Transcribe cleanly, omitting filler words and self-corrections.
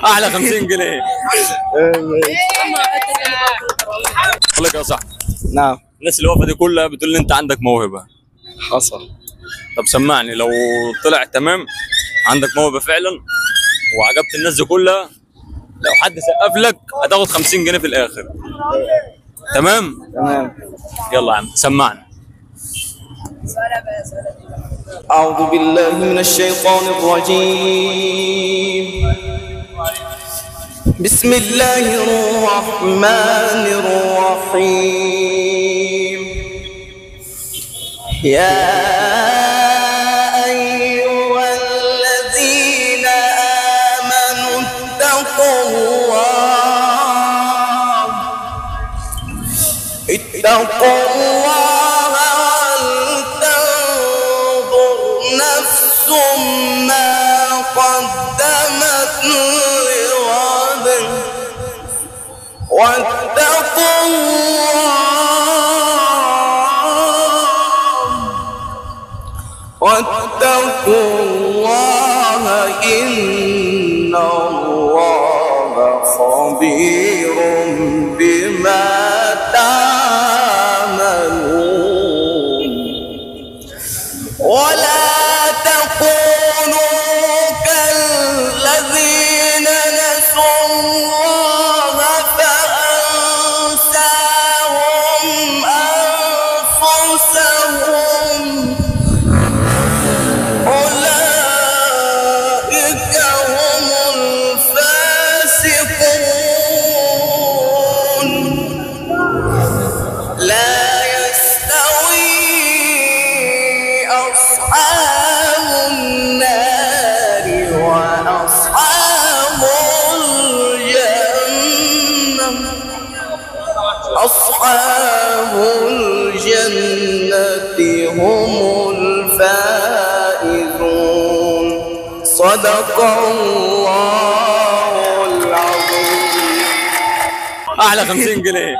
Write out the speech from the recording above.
احلى 50 جنيه. اقول لك يا صاحبي. نعم. الناس اللي واقفة دي كلها بتقول لي انت عندك موهبة. حصل. طب سمعني، لو طلع تمام عندك موهبة فعلا وعجبت الناس دي كلها، لو حد سقف لك هتاخد 50 جنيه في الاخر. تمام؟ تمام. يلا يا عم سمعنا. أعوذ بالله من الشيطان الرجيم. بسم الله الرحمن الرحيم. يا أيها الذين آمنوا اتقوا الله، اتقوا الله ولتنظر نفس ما قدمت لغد، واتقوا الله، واتقوا الله إن الله خبير بما تعملون. ولا تكونوا كالذين نسوا الله فأنساهم أنفسهم، أولئك هم الفاسقون. لا يستوي أصحاب النار وأصحاب الجنة، أصحاب الجنة هم الفائزون. صدق الله العظيم. احلى 50 جنيه.